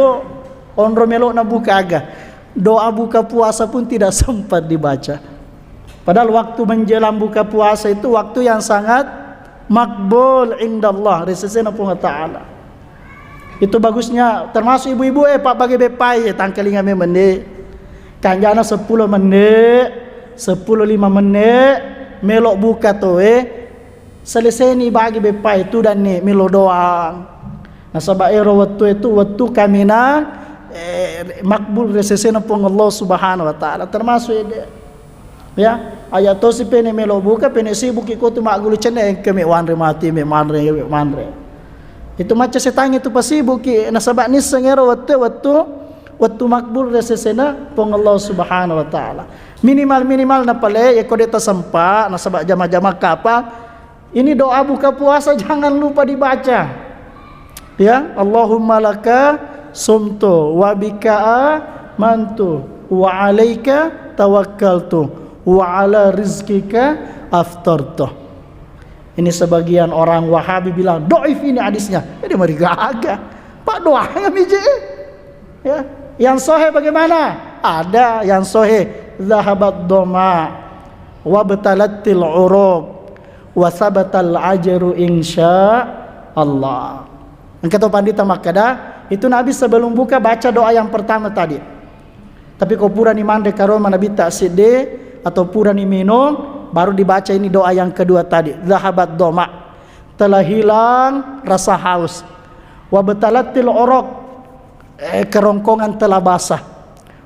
onro melokna buka aga. Doa buka puasa pun tidak sempat dibaca. Padahal waktu menjelang buka puasa itu waktu yang sangat makbul indallah, ri sesena Puang Ta'ala. Itu bagusnya, termasuk ibu-ibu, eh, Pak, bagi bepai, eh, tangkalinga me mende. Kanjana sepuluh menit, sepuluh lima menit, melok buka to, eh. Selesai ni bagi beppa itu dan ni melo doang. Nasaba ero wettu itu wettu kaminang, eh, makbul ri sesena Puang Allah Subhanahu wa Ta'ala. Termasuk ede. Ya, aja tosi pene melo buka, pene sibuk ki kotu maggulu cenne, engke me wanre mati, me manre, me manre. Itu macca setang itu pasibuki, nasaba nisseng ero wettu, wettu, wettu makbul ri sesena Puang Allah Subhanahu wa Ta'ala. Minimal-minimal napale, ya ko de tasempa, nasaba jama-jama kapa, ini doa buka puasa jangan lupa dibaca. Ya, Allahumma laka sumtu wa bika amantu wa alaika tawakkaltu wa ala rizkika aftartu. Ini sebagian orang Wahabi bilang, "Doif ini hadisnya." Jadi mari gaga. Pak doa mije. Ya. Yang sohe bagaimana? Ada yang sohe, "Zahabat dhoma wa btalatil urub wa sabatal ajru insya Allah." Engka to pandita makkada, itu Nabi sebelum buka baca doa yang pertama tadi. Tapi ko purani manre karoma Nabitta siddi atau purani minum, baru dibaca ini doa yang kedua tadi, zahabat dhoma, telah hilang rasa haus. Wa btalatil urub, eh, kerongkongan telah basah.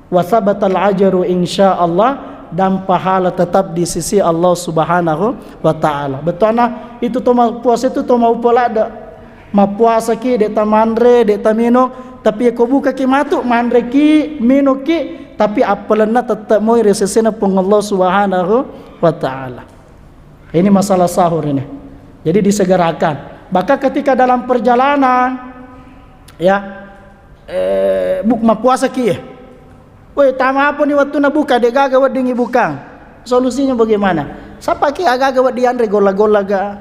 Wa sabatal ajru insya Allah, dan pahala tetap di sisi Allah Subhanahu wa Ta'ala. Betona itu to ma-, puasa itu to mau pelada. Mappuasaki, de' tamanre, de' taminung, tapi ko bukaki matu, manreki, minungki, tapi appalenna tette' moi ri sesena Puang Allah Subhanahu wa Ta'ala. Ini masalah sahur ini. Jadi disegerakan. Bahkan ketika dalam perjalanan, ya, eh, bu-, mappuasaki, ya. Woi, tama apa ni wettunna buka, de' gaga weddingngi bukang. Solusinya bagaimana? Sapaki aga-aga wedding anre golla-golla ga.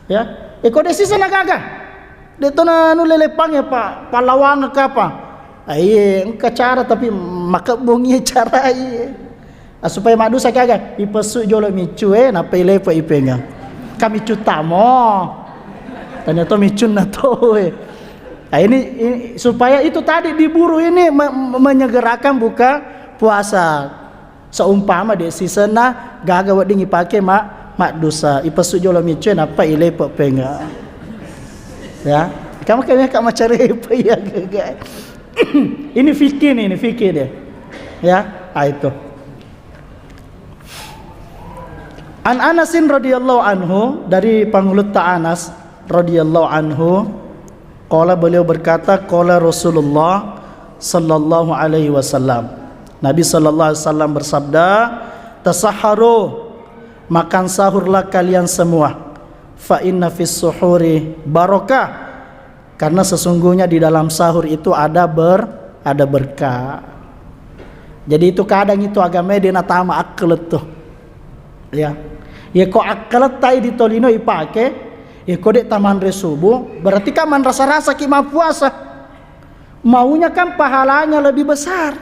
Ya. E, ko de' siseng na gaga. De' to na nulle leppang ya, Pak. Pallawang kapa. Aiye, engka cara tapi makebbong iye cara iye. Ah, supaya maddusa gaga, ipessu jolo miccu e, nappa ilepe ipengang. Ka miccu tamo. Ternyata miccunna to e. Nah, ini, ini supaya itu tadi diburu ini me-, me-, menyegerakan buka puasa. Seumpama de' sisenna gaga wedding ipake ma-, maddusa. Ipessu jolo miccu e nappa ilepe penga. Ya, kamu kayaknya kak macari apa ya gaga. Ini fikih nih, ini fikih dia. Ya, ah, itu. An Anasin radhiyallahu anhu, dari Pangulutta Anas radhiyallahu anhu, qala, beliau berkata, qala Rasulullah sallallahu alaihi wasallam. Nabi sallallahu alaihi wasallam bersabda, "Tasahharu, makan sahurlah kalian semua. Fa inna fis suhuri barakah." Karena sesungguhnya di dalam sahur itu ada ber-, ada berkah. Jadi itu kadang itu agama dia natama akal tuh. Ya. Ya ko akal tai di tolino ipake, ya ko de' tamanre subuh, berarti kan manrasa-rasa ki mappuasa. Maunya kan pahalanya lebih besar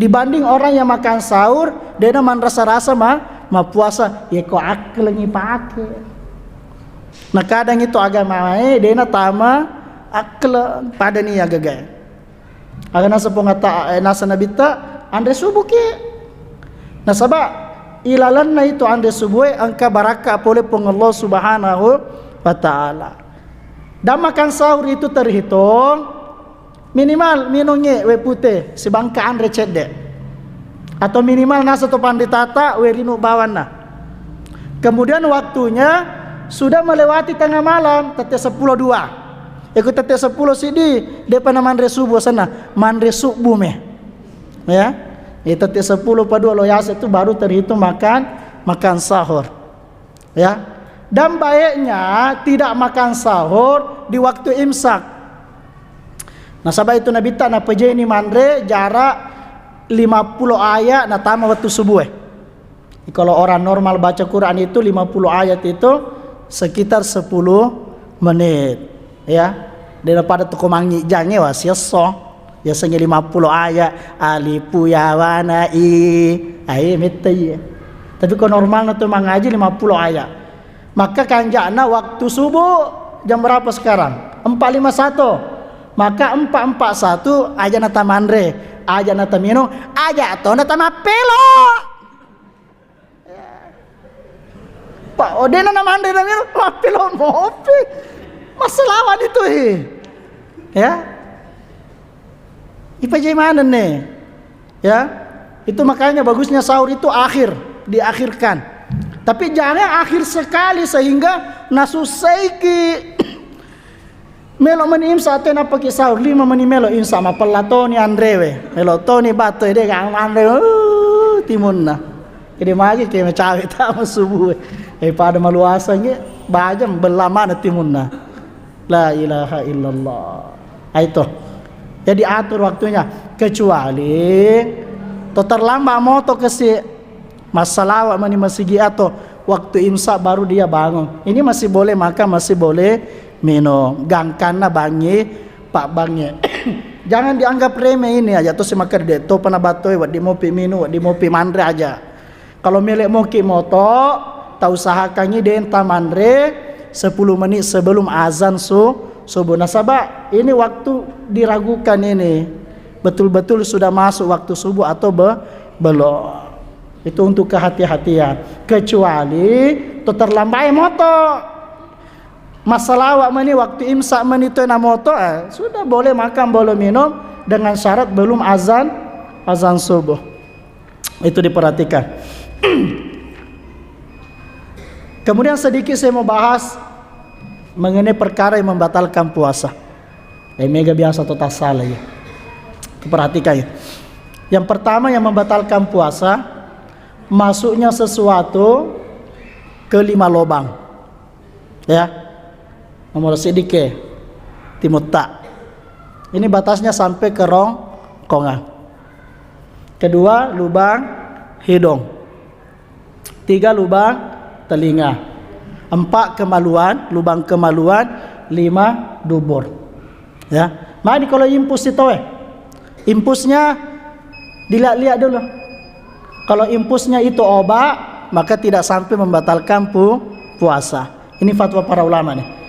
dibanding orang yang makan sahur, de' na manrasa-rasa ma-, mappuasa, ya ko akal ipake. Nah, kadang itu agamae de' natama akal pada ni agaga. Aga nasa pongata, eh, nasa nabitta, anre subuh ki. Nasaba, Ilalenna itu anre subue engka barakka pole Puang Allah Subhanahu wa Ta'ala. Dan makan sahur itu terhitung minimal minungngi wae pute sibangka anre cedde, atau minimal nasa to panritata wae rinung bawanna. Kemudian waktunya sudah melewati tengah malam, tette seppulo dua. Eko tette seppulo siddi depa na manre subuh sana, manre subuh me. Ya, itu tette seppulo pa dua lo yase itu baru terhitung makan, makan sahur. Ya. Dan baiknya tidak makan sahur di waktu imsak. Nasaba itu Nabitta napejeni manre jarak lima puluh ayat natama waktu subuh. Kalau orang normal baca Quran itu lima puluh ayat itu sekitar sepuluh menit. Ya. Daripada toko mangi jange wa siesso. Biasanya lima puluh ayat, alifu ya wana i. Ai metta iya. Tapi kalau normalna tu mangaji lima puluh ayat. Maka kanjana waktu subuh jam berapa sekarang? Empat lima satu. Maka empat empat satu aja nata manre, aja nata minum, aja to nata mappelo. Pak, oh, dena na manre na minum, mappelo mopi. Masalawat itu, he. Ya. Ipajai maneng ne. Ya. Itu makanya bagusnya sahur itu akhir, diakhirkan. Tapi jangan akhir sekali sehingga nasusaiki. Melo meni imsak te napaki sahur, lima meni melo imsak, mapella toni anrewe. Melo toni batoi de ka manre, uh, timunna. Jadi magi ke macawe tama subuh. Eh, pada maluasa nge, bajang bella mana timunna. La ilaha illallah. Aito. Jadi atur waktunya. Kecuali to terlambat moto kesi Massalawa mani masigi atau waktu imsak baru dia bangun. Ini masih boleh makan, masih boleh minum. Gangkanna bangi, pak bangi. Jangan dianggap remeh ini aja. Terus makan de to pernah batoi, wadi mopi minum, wadi mopi manre aja. Kalau milik moki moto, tak usahakan ini denta manre sepuluh menit sebelum azan su, subuh. Nasaba ini waktu diragukan ini. Betul-betul sudah masuk waktu subuh atau be, belum. Itu untuk kehati-hatian. Kecuali to terlambat moto. Massalawa meni waktu imsak meni to na moto, eh, sudah boleh makan, boleh minum dengan syarat belum azan, azan subuh. Itu diperhatikan. Kemudian sedikit saya mau bahas mengenai perkara yang membatalkan puasa. Eh, mega biasa to tasala ya. Perhatikan ya. Yang pertama yang membatalkan puasa, masuknya sesuatu ke lima lobang. Ya. Nomor sedikit timutta. Ini batasnya sampai ke rongkongan. Kedua, lubang hidung. Tiga, lubang telinga. Empat, kemaluan, lubang kemaluan. Lima, dubur. Ya, mani kalau impus itu eh. Impusnya dilihat-lihat dulu. Kalau impusnya itu obat, maka tidak sampai membatalkan pu, puasa. Ini fatwa para ulama nih.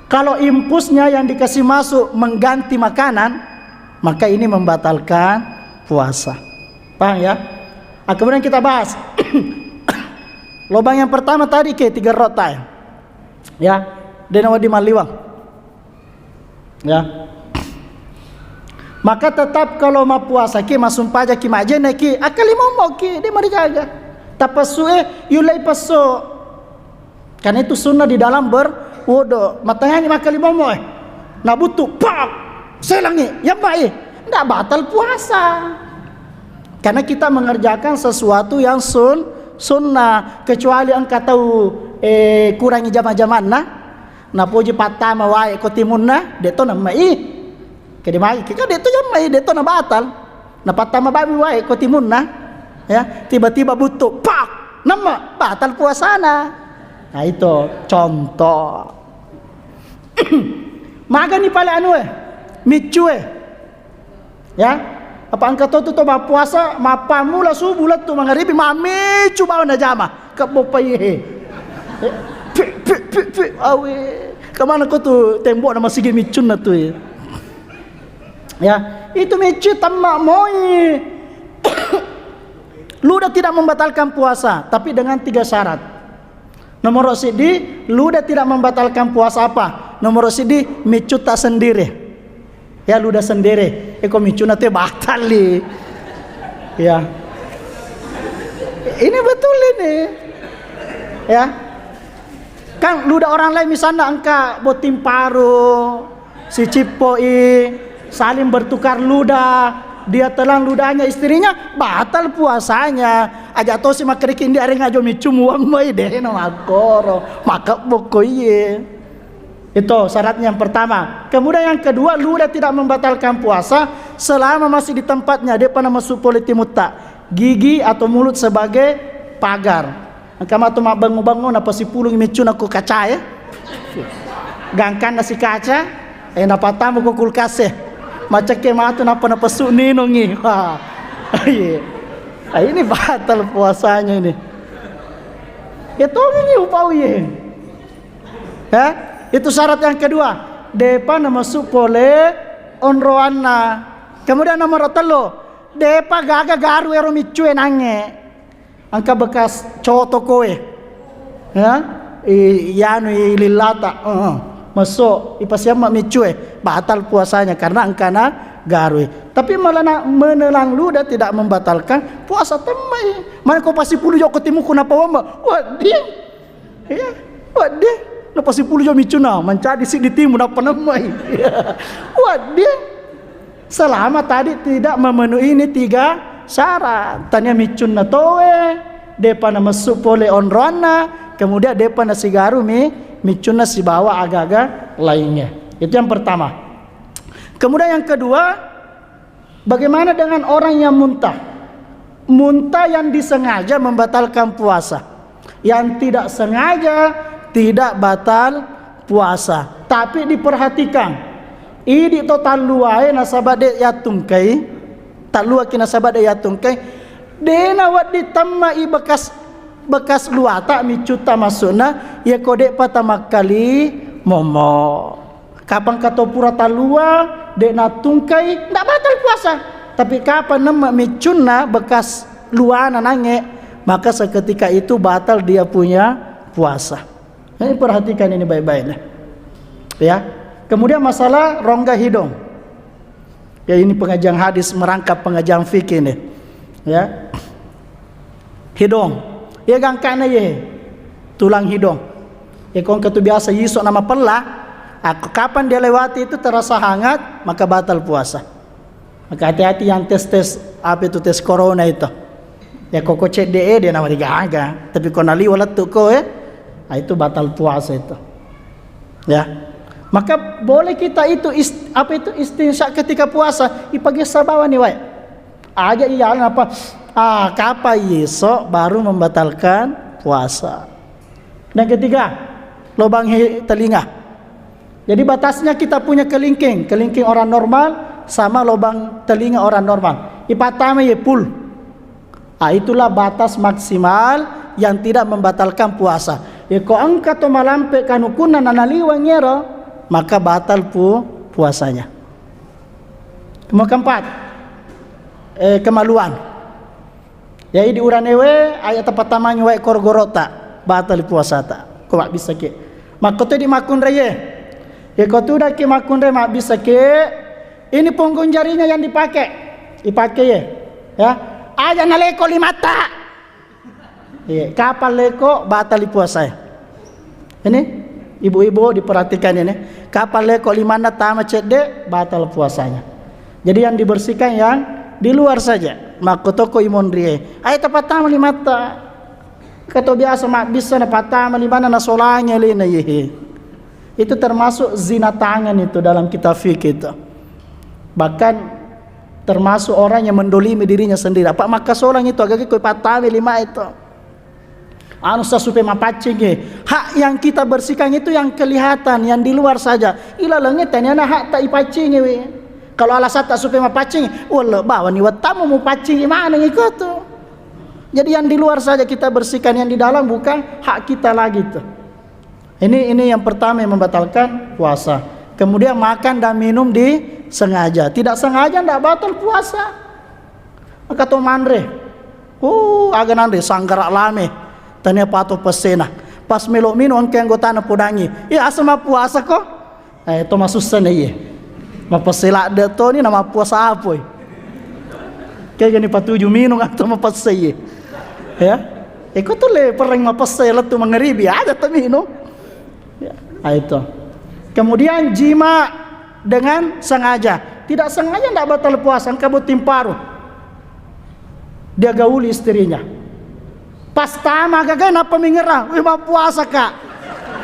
Kalau impusnya yang dikasih masuk mengganti makanan, maka ini membatalkan puasa. Paham ya? Ah, kemudian kita bahas. Lubang yang pertama tadi ke tiga rota ya. Ya, dena wadi maliwang. Ya. Maka tetap kalau mappuasa ki, masumpaja ki, majene ki, akali momo ki, de marigaga. Tapassu e, yulai passo. Karena itu sunnah di dalam berwudu. Matangani makali momo eh. Nabuttu, pak, selangi, yamma eh. Ndak batal puasa. Karena kita mengerjakan sesuatu yang sun, sunnah. Kecuali engka tau, eh, kurangi jama-jamanna, napoji pattama wae ko timunna, de to namma i. Kede magi, kika de to jamma i, de to na batal. Napattama babi wae ko timunna, ya, tiba-tiba buttu, pak, namma batal puasana. Nah, itu contoh. Magani pale anu eh, miccu eh. Ya, apa engka to tu to mappuasa, mappammula subuh lettu mangaribi, mamiccu bawa najama, kebbo paihe. Eh, pi, pi, pi, pi, awe. Kemana ko tu tembok nama sigi miccunna tu eh. Ya, itu mecci temma moi. Luda tidak membatalkan puasa, tapi dengan tiga syarat. Nomor siddi, luda tidak membatalkan puasa apa? Nomor siddi, miccutta sendiri. Ya, luda sendiri. Eko miccuna te batal li. Ya. Ini betul ini. Ya. Kan luda orang lain misalnya engka botting paru, sicippoi, saling bertukar ludah, dia telan ludahnya istrinya, batal puasanya. Aja tosi makkedaki ndi areng ajo miccu muwammai, de' na makkoro, makkebbokko iye. Itu syaratnya yang pertama. Kemudian yang kedua, luda tidak membatalkan puasa selama masih di tempatnya, de'pa namessu pole timutta. Gigi atau mulut sebagai pagar. Engka matu mabbengngu-bengngu, napasipulung miccuna ko kacae. Gangkanna si kaca, eh, napattamu ko kulkas e. Macekke matu nappa napessu ninungi. Wah. Iya. Ah, ini batal puasanya ini. Ya tongengi upau ye. Ya, itu syarat yang kedua. De'pa namessu pole onroanna. Kemudian nomor tellu, de'pa gaga garu ero miccue nangnge. Engka bekas coto koe. Ya? I, ianu ilillata. Heeh. Messo, ipasiamma miccue, batal puasanya karena engkana garui. Tapi melana-, menelan ludah tidak membatalkan puasa, temmai. Mana ko pasipulu jokko timuku nappa wamma? Wedding. Iya. Wedding. Napasipulu jo miccuna, mancaji siddi timu nappa nemmai. Wedding. Selama tadi tidak memenuhi ini tiga syarat. Tania miccunna toe, de'pa namessu pole onroanna, kemudian de'pa nasigarumi miccunna sibawa aga-aga lainnya. Itu yang pertama. Kemudian yang kedua, bagaimana dengan orang yang muntah? Muntah yang disengaja membatalkan puasa. Yang tidak sengaja tidak batal puasa. Tapi diperhatikan, idi to talluae nasaba de' yattungkai, talluaki nasaba de' yattungkai, de' nawedding temmai bekas, bekas luata miccutta, maksudna, yako de'pa tamakkali mommo. Kapang kato pura tallua, de' nattungkai, ndak batal puasa. Tapi kapang nemme miccunna bekas luana nangnge, maka seketika itu batal dia punya puasa. Ini perhatikan ini baik-baik nih. Ya. Kemudian masalah rongga hidung. Ya, ini pengajian hadis merangkap pengajian fikih nih. Ya. Hidung. Ya, gangkana ye. Tulang hidung. Ya, kong ketu biasa yisok nama pella. Aku, kapan dia lewati itu terasa hangat, maka batal puasa. Maka hati-hati yang tes-tes, apa itu, tes corona itu. Ya, koko cedde e, dia nama digaga. Tapi ko naliwa lettu ko, eh, ah, itu batal puasa itu. Ya. Maka boleh kita itu ist-, apa itu, istinsya ketika puasa, ipagessa bawa ni wae. Aja iya apa? Ah, kapa iso baru membatalkan puasa. Dan ketiga, lubang hi-, telinga. Jadi batasnya kita punya kelingking, kelingking orang normal sama lubang telinga orang normal. Ipatama ye full. Ah, itulah batas maksimal yang tidak membatalkan puasa. Ye ko engka to malampe kanukunna nanaliwang ero, maka batal pu-, puasanya. Nomor keempat, eh, kemaluan. Ya, idi uranewe, aja tapattamangi wae koro-gorota, batal puasata. Ko mabbissaki. Makkoto di makkunraie. Ye ko tudakki makkunrai mabbissaki, ini punggung jarinya yang dipakai. Dipakai ye. Ya. Aja naleko limatta. Iya, kapang leko batali puasae. Ini ibu-ibu diperhatikan ini. Kapang leko limanna tama cedde, batal puasanya. Jadi yang dibersihkan yang di luar saja. Makkotoko imonrie. Ayo tapattama limatta. Kato biasa mabbissa napattama limanna nasolangi alena, yehe. Itu termasuk zina tangan itu dalam kitab fikih itu. Bahkan termasuk orang yang mendolimi dirinya sendiri. Apa makkasolang itu agak koi pattama lima itu. Anu sa supaya mapaccing e. Hak yang kita bersihkan itu yang kelihatan, yang di luar saja. Ilalengnge taniana hak tak ipaccingi wi. Kalau alasan tak supaya mapaccing, wala bawani wattamu mupaccingi maneng iko tu. Jadi yang di luar saja kita bersihkan, yang di dalam bukan hak kita lagi tu. Ini, ini yang pertama yang membatalkan puasa. Kemudian makan dan minum disengaja. Tidak sengaja ndak batal puasa. Maka to manre. Oh, aga nanre sanggara lame. Tania pato pessena. Pas melo minung engka anggotana podangi. Iya, asa mappuasa ko? Eh, to masussa na iye. Mapesse ladde to ni na mappuasa apoi. Kegani patuju minung atau mapesse iye. Ya. Eko tu le pereng mapesse lettu mangaribi aja ta minung. Ya, ah, itu. Kemudian jima dengan sengaja. Tidak sengaja ndak batal puasa, engka botting paru. Dia gauli istrinya. Pas tama gagai napa mingerang, "Wih, mau puasa, Kak."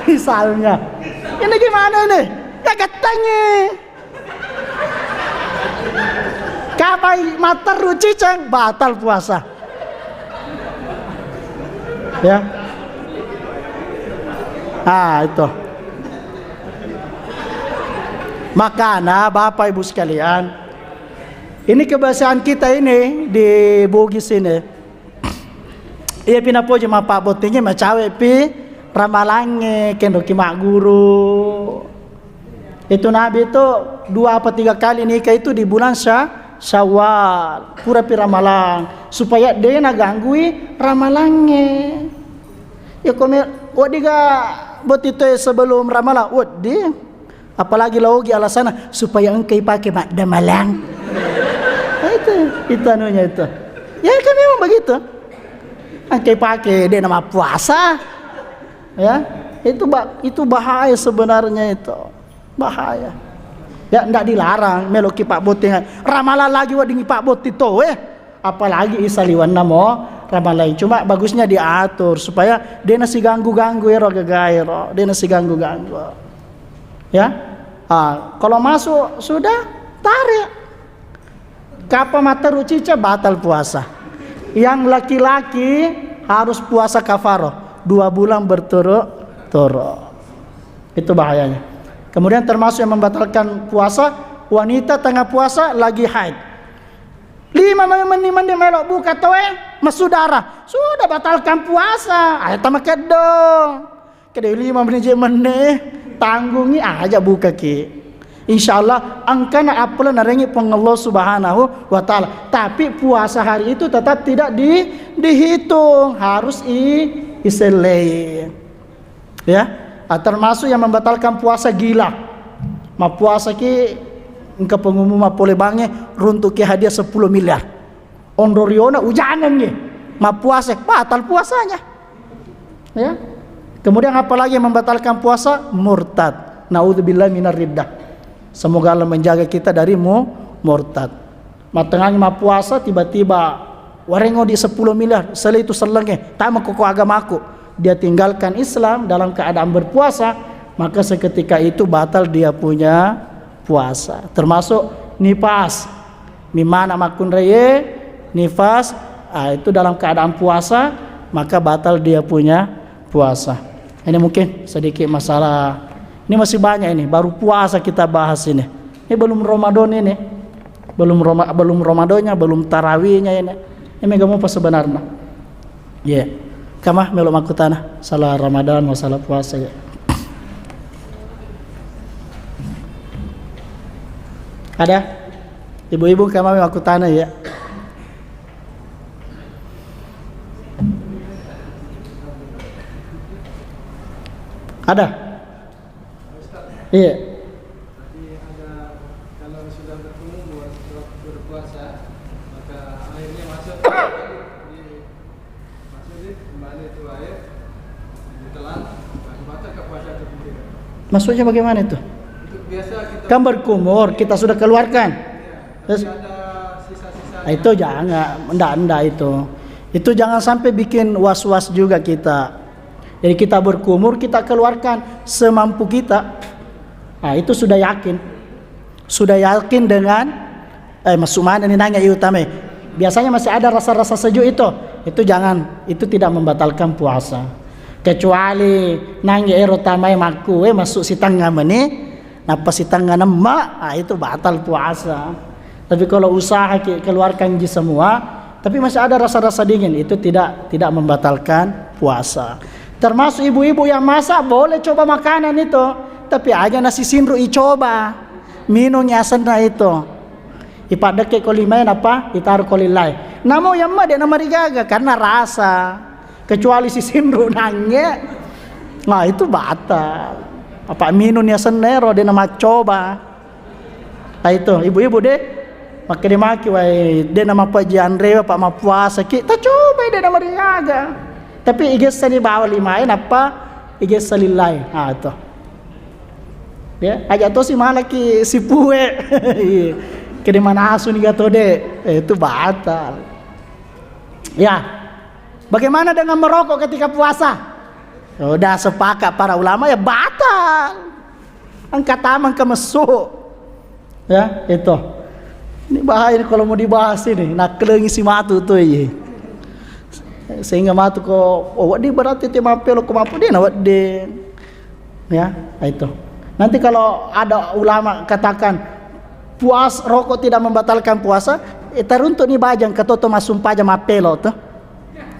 Misalnya. Ini gimana ini? Ya, gatengi. Kapai matteru ciceng, batal puasa. Ya. Ah, itu. Makana, Bapak Ibu sekalian, ini kebiasaan kita ini di Bugis ini. Iya pi napoji mappabbottingi, macawe pi ramalangnge, kenroki magguru. Itu Nabi itu dua apa tiga kali nikah itu di bulan Sya-, Syawal. Pura pi ramalang, supaya de naganggui ramalangnge. Ya kome, wedding ga botting toe sebelum ramalang, wedding. Apalagi laogi alasanna supaya engka ipake maddamalang. Nah, itu, itu anunya itu. Ya kan memang begitu. Engka ipake de namappuasa. Ya, itu ba-, itu bahaya sebenarnya itu. Bahaya. Ya, ndak dilarang, meloki pabbotting. Ramalang lagi wedding pabbotting to, eh. Apalagi isaliwenna mo ramalang. Cuma bagusnya diatur supaya de nasiganggu-ganggu ero agaga ero, de nasiganggu-ganggu. Ya. Ah, kalau masuk sudah, tarik. Kapan matteru cica, batal puasa. Yang laki-laki harus puasa kafaroh dua bulan berturut-turut. Itu bahayanya. Kemudian termasuk yang membatalkan puasa, wanita tengah puasa lagi haid. Lima menit melo buka toe, masudara. Sudah batalkan puasa. Ayo tamakeddo. Kede lima menit je menne, tanggungi aja buka ki. Insya Allah engkana apel narengi Puang Allah Subhanahu wa Ta'ala. Tapi puasa hari itu tetap tidak di, dihitung, harus i, isellei. Ya, ah, termasuk yang membatalkan puasa gila. Mappuasa ki engka pengumuman pole bange runtuk ki hadiah sepuluh miliar. Onro riona ujangengngi. Mappuasa, batal puasanya. Ya. Kemudian apalagi yang membatalkan puasa? Murtad. Naudzubillah minar riddah. Semoga Allah menjaga kita dari mu-, murtad. Mattengangi mappuasa, tiba-tiba warengo di sepuluh miliar, selain itu sellengnge, tama koko agamaku. Dia tinggalkan Islam dalam keadaan berpuasa, maka seketika itu batal dia punya puasa. Termasuk nifas. Mimana makkunraie, nifas, ah, itu dalam keadaan puasa, maka batal dia punya puasa. Ini mungkin sedikit masalah. Ini masih banyak ini, baru puasa kita bahas ini. Ini belum Ramadan ini. Belum Roma-, belum Ramadannya, belum tarawihnya ini. Ini mega mupa sebenarnya. Iya. Kama melo makkutana, salah Ramadan, masalah puasa ya. Ada? Ibu-ibu kama melo makkutana ya. Ada? Iya. Berarti ada, kalau sudah berumur, waktu berpuasa, maka airnya masuk di, masuk di, kembali itu air, ditelan, masih batal ke puasa atau tidak? Maksudnya bagaimana itu? Itu biasa kita. Kan berkumur, kita sudah keluarkan. Iya. Terus? Tapi ada sisa-sisa. Ah, itu jangan, ndak, ndak itu. Itu jangan sampai bikin was-was juga kita. Jadi kita berkumur, kita keluarkan semampu kita. Ah, itu sudah yakin. Sudah yakin dengan, eh, masuk mana nih nanya iya utama. Biasanya masih ada rasa-rasa sejuk itu. Itu jangan, itu tidak membatalkan puasa. Kecuali nangi ero tamai makku, eh, masuk sitengah meni, nappa sitengah nemma, ah, itu batal puasa. Tapi kalau usaha ki-, keluarkan ji semua, tapi masih ada rasa-rasa dingin, itu tidak, tidak membatalkan puasa. Termasuk ibu-ibu yang masak, boleh coba makanan itu, tapi aja nasi sinru icoba, minum asenna itu. Ipaddekke ko limae nappa itaro ko lillae. Namo yamma de' namarigaga karena rasa. Kecuali si sinru nangnge, nah itu batal. Apa minun ya senero de' namaccoba. Nah itu ibu-ibu de' makkede maki wae de' namapajji anre apa mappuasa ki. Tacobai de' namarigaga. Tapi igessani bawa limae nappa igessa lillae. Nah itu. Ya, aja to si malaki sipue. Iya. Kede manasu ni gato de'. Eh, itu batal. Ya. Bagaimana dengan merokok ketika puasa? Sudah sepakat para ulama ya batal. Engka tamang ke mesuk. Ya, itu. Ini bahaya ini kalau mau dibahas ini. Nakkelengi si matu tuh iya. Sehingga matu ko, oh, wedding berarti te mappelo ko mapu de' na wedding. Ya, itu. Nanti kalau ada ulama katakan puas rokok tidak membatalkan puasa, eh, taruntuk ni bajang katoto massumpajang mappelo tuh.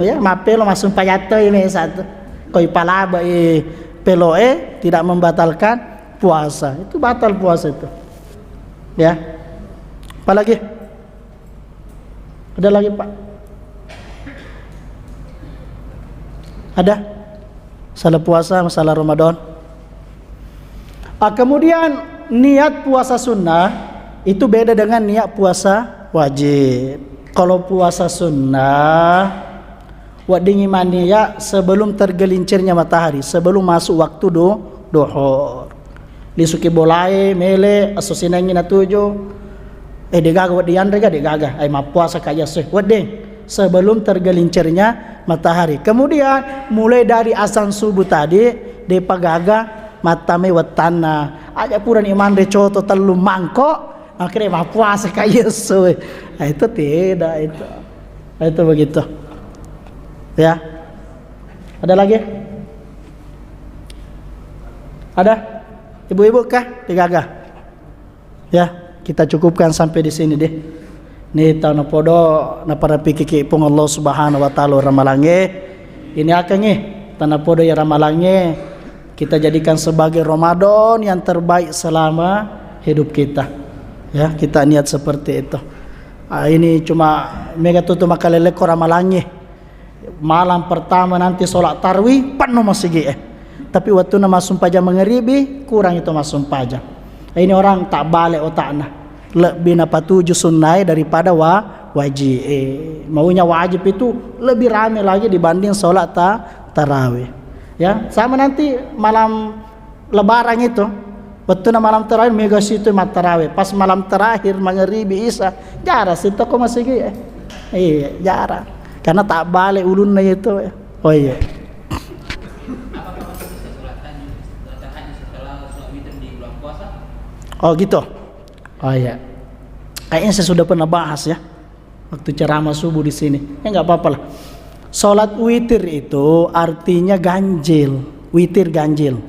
Ya, mappelo massumpajang to ini satu. Koi palaba eh pelo eh tidak membatalkan puasa. Itu batal puasa itu. Ya. Apalagi? Ada lagi, Pak? Ada? Masalah puasa, masalah Ramadan. Ah, kemudian niat puasa sunnah itu beda dengan niat puasa wajib. Kalau puasa sunnah, weddingngi manniat sebelum tergelincirnya matahari, sebelum masuk waktu du-, duhur. Lisuki bolae, mele, esso sinengngi natuju. Eh, de'gaga wedding yanre ga, de'gaga. Ai mappuasa ka iya esso. Wedding. Sebelum tergelincirnya matahari. Kemudian mulai dari azan subuh tadi, de'pa gaga mattamai wettanna. Aja purani manre coto tellu mangkok, akhirnya mappuasa ka iya esso. Ah, itu tidak itu. Ah, itu begitu. Ya. Ada lagi? Ada? Ibu-ibu kah? De'gaga. Ya, kita cukupkan sampai di sini deh. Ni tau napodo naparapikiki Puang Allah Subhanahu wa Ta'ala ramalangnge. Ini akangnge, tanapodo ya ramalangnge kita jadikan sebagai Ramadan yang terbaik selama hidup kita. Ya, kita niat seperti itu. Ah, ini cuma mega tutu makalelekko ramalangnge. Malam pertama nanti sholat tarwi, penuh masigi eh. Tapi waktu na massumpajang mangaribi, kurang itu massumpajang. Ini orang tak balik otakna. Lebih napatuju sunnae daripada wa-, wajib. Eh, maunya wajib itu lebih rame lagi dibanding sholat ta-, tarawih. Ya, sama nanti malam Lebaran itu, wettuna malam terakhir mega situ mattarawe. Pas malam terakhir mangaribi isa, jara situ ko masigi eh. Iya, jara. Karena tak balik ulunna itu eh. Oh iya. Oh gitu. Oh iya. Kayaknya saya sudah pernah bahas ya. Waktu ceramah subuh di sini. Ya nggak apa-apa lah. Sholat witir itu artinya ganjil. Witir ganjil.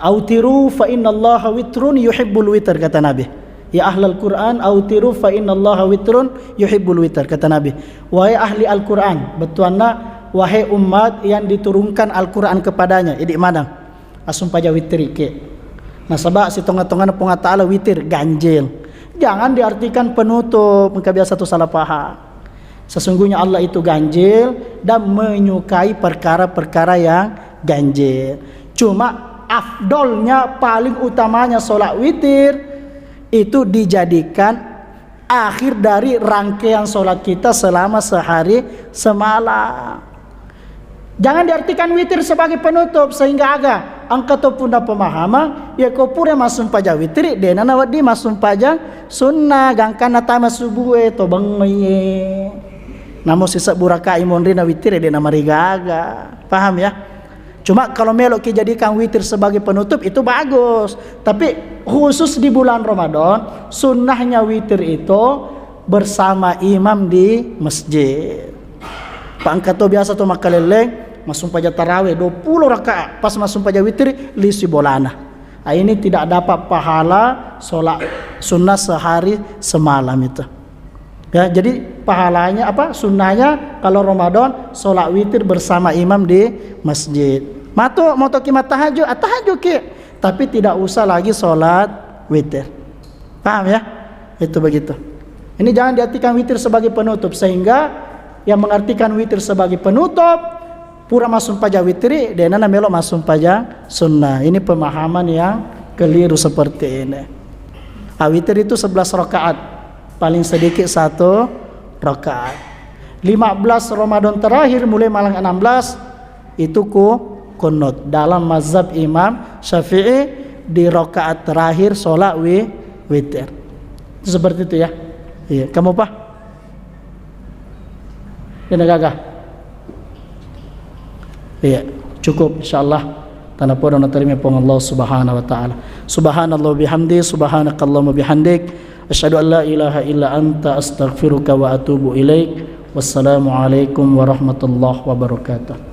"Autiru fa innallaha witrun yuhibbul witir," kata Nabi. "Ya ahlal Quran, autiru fa innallaha witrun yuhibbul witir," kata Nabi. Wahai ahli Al-Quran, bettuanna, wahai umat yang diturunkan Al-Quran kepadanya, idi maneng. Assumpajang witiriki. Nasaba sitonga-tongana Puang Allah Ta'ala witir, ganjil. Jangan diartikan penutup, engka biasa tu salah paham. Sesungguhnya Allah itu ganjil dan menyukai perkara-perkara yang ganjil. Cuma afdolnya, paling utamanya sholat witir itu dijadikan akhir dari rangkaian sholat kita selama sehari semalam. Jangan diartikan witir sebagai penutup, sehingga aga engka to punna pemahaman, ya ko pura massumpajang witir, dena nawedding massumpajang sunnah, gangkanna tama subuh e to bengngi. Namo sisebbu rakaat monri na witir, dena marigaga. Paham ya? Cuma kalau melo ki jadikan witir sebagai penutup itu bagus. Tapi khusus di bulan Ramadan, sunnahnya witir itu bersama imam di masjid. Pak engka to biasa to makkalelleng, massumpajang tarawih dua puluh rakaat, pas massumpajang witir, lisi bolana. Ah, ini tidak dapat pahala sholat sunnah sehari semalam itu. Ya, jadi pahalanya apa? Sunnahnya kalau Ramadan sholat witir bersama imam di masjid. Matu moto ki mattahajud, ah, tahajud ki. Tapi tidak usah lagi sholat witir. Paham ya? Itu begitu. Ini jangan diartikan witir sebagai penutup, sehingga yang mengartikan witir sebagai penutup, pura massumpajang witiri, dena namelo massumpajang sunnah. Ini pemahaman yang keliru seperti ini. Ah, witir itu sebelas rakaat, paling sedikit satu rakaat. Lima belas Ramadan terakhir mulai malam enam belas itu ku kunut. Dalam mazhab Imam Syafi'i, di rakaat terakhir sholat wi-, witir. Itu seperti itu ya. Iya, kamu apa? Ini gagah. Iya, cukup insyaallah. Tanapodo natarima Puang Allah Subhanahu wa Ta'ala. Subhanallah bihamdi, subhanakallahumma bihamdik. Asyhadu an la ilaha illa anta, astaghfiruka wa atubu ilaik. Wassalamualaikum warahmatullahi wabarakatuh.